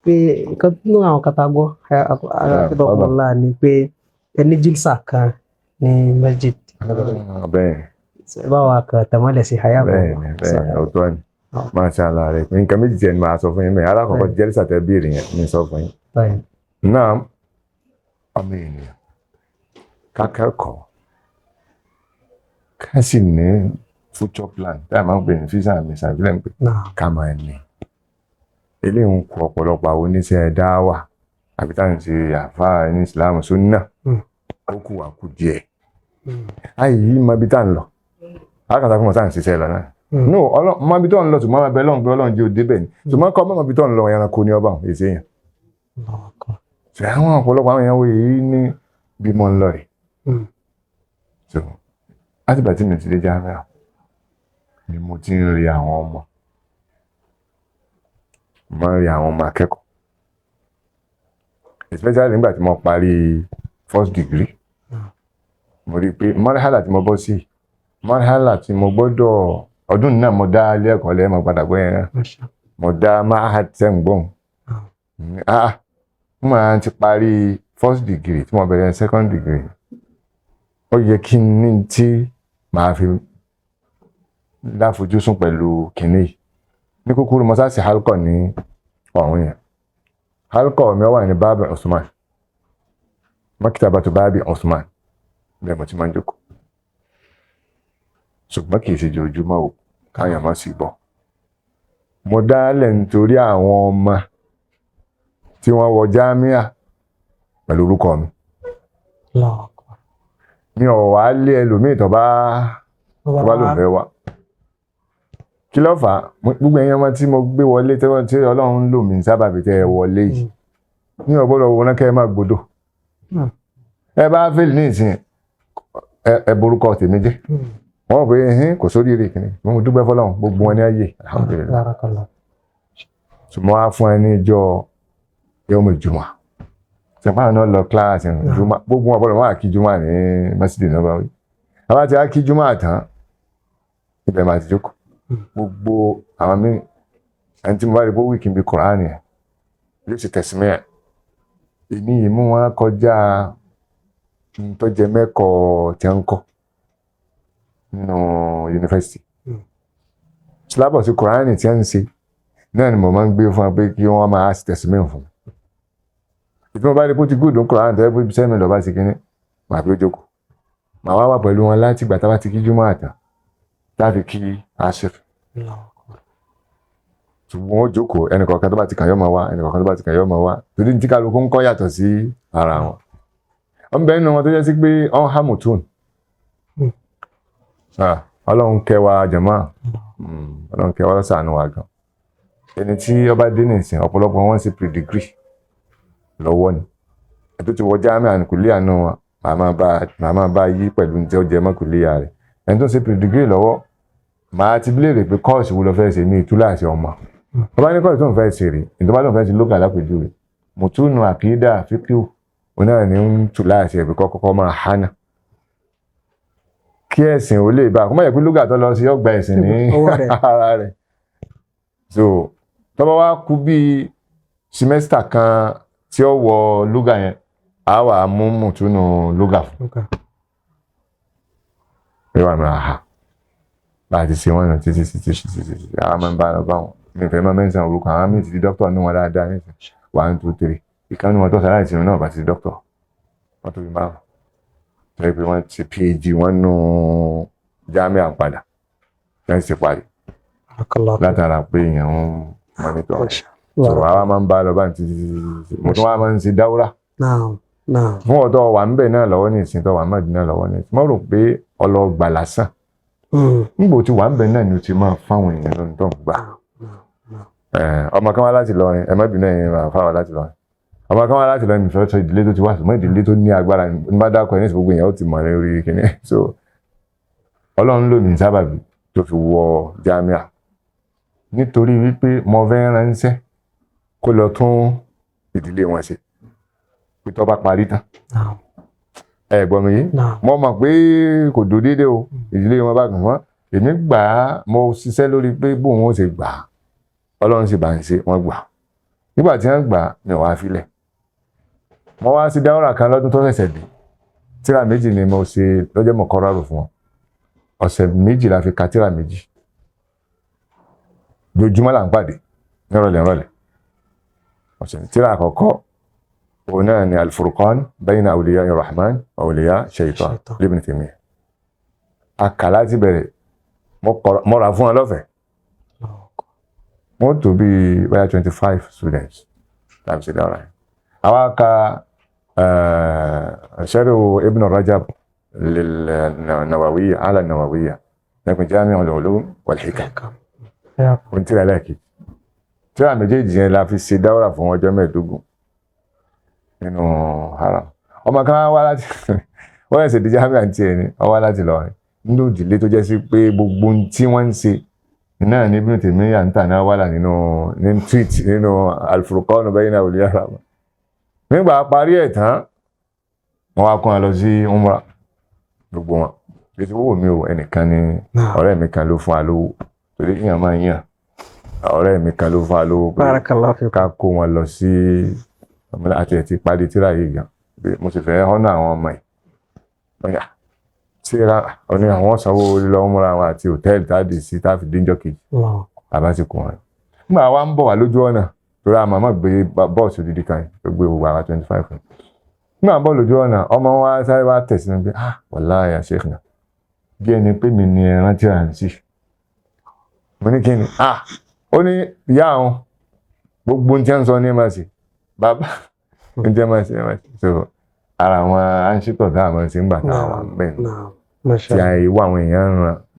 Pé nǹkan nínú àwọn kan tá a gbọ́ àfihàn ni pé ẹni jílsà kan ní masjid. Bẹ́ẹ̀. Ẹ bá wa kàn tẹ̀mọ́lẹ̀ sí àyà. Bẹ́ẹ̀ ni, bẹ́ẹ̀ ni, ọ̀tọ̀ ni. Masha Allah rẹ̀, nǹkan méjì tiẹ̀ ni màá sọ fún yín mẹ́rin. Alákọ̀ọ́kọ́, jẹ́lísà tẹ́ béèrè yẹn ní sọ fún yín náà. Ọmọ ènìyàn ká kẹ́kọ̀ọ́, ká sì ní future plan tá a máa ń pè ní vision and mission ìbílẹ̀ ń pè ká máa ní. Eléyìí ń kó ọ̀pọ̀lọpọ̀ àwọn oníṣẹ́ dáwà àbí táwọn ṣe àfáà ní Islam sunna, ó kù wá kù díẹ̀. Àyè yìí mọ ibi tá à ń lọ, àkàtà fún wọn tá à ń ṣiṣẹ́ lọ náà. No, mọ ibi tó ń lọ, ṣùgbọ́n máa bẹ lọ́run pé Ọlọ́run jẹ́ òde bẹ́ẹ̀ ni. Ṣùgbọ́n kọ́ mọ́ ibi tó ń lọ, ẹranko ní ọba òun èsì èèyàn. Ṣe àwọn ọ̀pọ̀lọpọ̀ àwọn èèyàn wo èyí ní bí mo ń lọ rè. So láti ìgbà tí mi ti dé Jamia ni mo ti ń rí àwọn ọmọ, mo máa ń rí àwọn ọmọ akẹ́kọ̀ọ́, especially nígbà tí mo parí first degree. Mo rí i pé marhala tí mo bọ́ sí, marhala tí mo gbọ́dọ̀ ọdún náà, mo dá ilé ẹ̀kọ́ lẹ́ẹ̀mọ́ padà gbọ́ yẹn náà, mo dá mahad sẹ́ǹgbọ̀n. Ah, mo máa ti parí first degree, tí mo bẹ̀rẹ̀ second degree, ó yẹ kí n ní tí màá fi láfojúsùn pẹ̀lú kìnní yìí. Ní kúkúrú, mo sáà sí halkọ ní ọ̀hún yẹn. Halkọ mi wà ní Bábì Usman, Maktabatu Bábì Usman, bẹ́ẹ̀ mo ti máa ń jókòó, ṣùgbọ́n kì í ṣe ojoojúmọ́ o, káyọ̀ má sì bọ̀. Mo dálẹ̀ nítorí àwọn ọmọ tí wọ́n wọ jámíà pẹ̀lú orúkọ mi. Mi ò wá lé ẹlòmíì tó bá lòun fẹ́ wá. Kí ló fà á? Gbogbo ẹ̀yin ọmọ tí mo gbé wọlé, tí wọ́n tí Ọlọ́run ń lò mí sábàbí tẹ́ ẹ wọlé yìí, ní ò gbọ́dọ̀ wọná kẹ́ ẹ má gbọ́dọ̀. Ẹ bá fail ní ìsìn, ẹ borúkọ tèmi jẹ́. Wọ́n pè é kò sórí rè kìíní. Mo dúpẹ́ fọlọ́run, gbogbo wọn ní ayé, alhamdulillah. Barakallah. Ṣùgbọ́n wá fún ẹ ní ìjọ yawmul jumu'ah, sẹ̀pá náà lọ kíláàsì jùmọ̀, gbogbo wọn gbọ́dọ̀ wọ́n á kí jùmọ̀ ní masjid Nabawi. Àbá ti á kí jùmọ̀ tán, ibẹ̀ máa ti jókòó. Gbogbo àwọn míì, ẹni tí mo bá rí pé weak bí Kùránì ẹ̀ yóò ṣe tẹ̀símẹ́ ẹ̀, èmi yìí mú wọn kọjá tó jẹ mẹ́kọ̀ọ́ tí wọ́n ń kọ́ nínú yunifásitì. Syllabus Kùránì tí wọ́n ń ṣe náà ni mo máa ń gbé fún wọn pé kí wọ́n máa ṣe tẹ̀símẹ́ fún mi. Ìtí mo bá rí pé ó ti gúdùn Kùránì tó yẹ pé sẹ́mi lọ́ba ṣe kínní, màá fi ó jókòó, màá wá wà pẹ̀lú wọn láti ìgbà tá a bá ti kí júmọ́ àtàn tá a fi kí asir. Allahu akbar. Ṣùgbọ́n ó jókòó, ẹnì kọ̀ọ̀kan tó bá ti kàn yọ́ máa wá, ẹnì kọ̀ọ̀kan tó bá ti kàn yọ́ máa wá, torí tí kálukú ń kọ́ yàtọ̀ sí ara wọn. Wọ́n bẹ nínú wọn tó jẹ́ sí pé ọ̀n hàmùtún. Ọlọ́run kẹ́ wa jàmá. Ọlọ́run kẹ́ wa, ṣàánú wa gan. Ẹni tí ó bá dé nìsín, ọ̀pọ̀lọpọ̀ wọn ṣe pre-degree lọ́wọ́ ni. Ẹni tó ti wọ jámíà ní kùlíà nù wọn, màá máa bá yí pẹ̀lú ní tí ó jẹ mọ́ kùlíà rẹ̀. Ẹni tó ṣe pre-degree lọ́wọ́, màá ti léèrè pé course wo ló fẹ́ ṣe ní ìtúláàsì ọmọ. Tó bá ní course tó ń fẹ́ ṣe rè, ìtọ́ bá lóun fẹ́ ṣe lókà lápèjúwe, mùtúnù àkídà fíkíù onáà ní ń túláàsì ẹ̀ pé kọ́kọ́ máa hánà kí ẹ̀sìn ò lè bá kó má yẹ pé lókà tó lọ sí ọgbà ẹ̀sìn ní Ọwọ́ rẹ̀. ara rẹ̀. So tó bá wá kú bíi semester kan tí ó wọ lúgà yẹn, á wà á mú mùtúnù lúgà fún yóò wà máa hà bá a ti ṣe wọ́n nù títí títí títí títí. Àwọn máa ń bá lọ bá wọn. Mi fẹ́ máa mẹ́sàn orúkọ àwọn míì ti di dókítà nínú wọn dáadáa nísìnyí. One, two, three, ìkànnì wọn tó ṣaláìsí náà bá ti di dókítà, wọ́n tó fi márùn tó yẹ pé wọ́n ti PhD wọ́n nù jámíà padà, wọ́n sì parí. Barakallah. Látara pé èèyàn ń monitor. Masha So Allah. àwa máa ń bá a lọ bá títí títí. Mo tún wá máa ń ṣe dáwúrà Naam. Naam. fún ọ̀dọ́ wà ń bẹ̀ náà lọ́wọ́ ní ìsìn tó wà Mádínà lọ́wọ́ ní ìsìn. Mo rò pé ọlọ́gbà lásán nígbò tí wà ń bẹ̀ náà ni o ti máa fáwọn èèyàn lóhun tó ń gbà. Naam. Naam. Naam. Ọmọ kan wá láti lọrin, ẹ má bínú, ẹ̀yin máa fáwọn láti lọrin. Ọmọ kan wá láti lọrin, mi fẹ́ sọ ìdílé tó ti wá, ṣùgbọ́n ìdílé tó ní agbára ní bá dákọ̀ ẹ̀ ní ìsìn, gbogbo èèyàn ó ti mọ̀ lórí kìíní. So Ọlọ́run lò mí sábàbí tó fi wọ jámíà nítorí wípé mo fẹ́ ránṣẹ́ kó lọ tún ìdílé wọn ṣe pé tó bá parí tán. Naam. Ẹ gbọ́ mi yé? Naam. Mo mọ̀ pé kò dó déédéé o, ìdílé wọn bá kàn wọ́n. Èmi gbà á, mo ṣiṣẹ́ lórí pé bóun ó ṣe gbà á, Ọlọ́run sì bá ń ṣe, wọ́n gbà á. Nígbà tí wọ́n gbà mi ò wá filẹ̀. Mo wá sí dáwọ́rà kan lọ́dún tó ṣẹ̀ṣẹ̀ dé. Tíra méjì ni mo ṣe lọ́jọ́ mọ̀ kọ́ra rò fún wọn. Ọ̀sẹ̀ 2 la fi ka tíra 2. Jojúmọ́ là ń pàdé nírọ̀lẹ́ nírọ̀lẹ́. Ọ̀sẹ̀ tíra àkọ́kọ́ òun náà ni Al-Furqan bayna awliya Rahman wa awliya Shaytan Ibn Taymiyyah. A kà láti bẹ̀rẹ̀, mo rà fún wọn lọ́fẹ̀ẹ́. Wọ́n tó bí bóyá 25 students tàbí ṣe dára. Àwa ka Sharh Ibn Rajab lil-Nawawiyya ala Nawawiyya lẹ́kùn Jami' al-Ulum wal-Hikam. Ohun tíra ẹlẹ́ẹ̀kejì. Tíra méjèèjì yẹn la fi ṣe dáwọ́rà fún ọjọ́ 15 nínú haram. Ọmọ kan wá láti wọ́n ẹ̀sẹ̀ di Jami'a àti ẹni, ó wá láti Ìlọrin. Nínú ìdílé tó jẹ́ sí pé gbogbo ohun tí wọ́n ń ṣe náà ní Ibn Taymiyyah ń tà náà wà nínú ní tweet nínú Al-Furqan bayna awliya Rahman. Nígbà parí ẹ̀ tán, wọ́n wá kó wọn lọ sí Umrah gbogbo wọn. Ètò owó mi ò, ẹnìkan ní ọ̀rẹ́ mi kan ló fún wa lówó, torí ìyàn máa ń yàn. Ọ̀rẹ́ mi kan ló fún wa lówó pé Barakallahu fikum. ká kó wọn lọ sí àti ẹ̀ ti parí tíra yìí gan. Mo sì fẹ́ họ́nà àwọn ọmọ yìí. Tíra ọ̀ní àwọn sanwó lílọ Umrah wọn àti hòtẹ́ẹ̀lì tá a dì sí tá a fi díjọ́ kejì. Bàbá ti kó wọn. Nígbà wa ń bọ̀ wá lójú ọ̀nà, torí a màmá gbé bọ́ọ̀sì odidi kan tó gbé gbogbo àwa 25. Nígbà ń bọ̀ lójú ọ̀nà, ọmọ wa sáré wá tẹ̀sí mi pé, ah, wallahi ya Sheikhna, bí ẹni pé mi ni ẹran tí a ń sí. Mo ní kí ni? Ah, ó ní ìyá àwọn gbogbo ohun tí wọ́n ń sọ ní ẹ̀ máa ṣe. Bàbá ohun tí wọ́n máa ṣe ẹ̀ máa ṣe. So ara àwọn àǹṣítọ̀ tá a máa ń ṣe ń gbà tá a wà bẹ́ẹ̀ ni. Masha Tí àìwá àwọn èèyàn ń ran.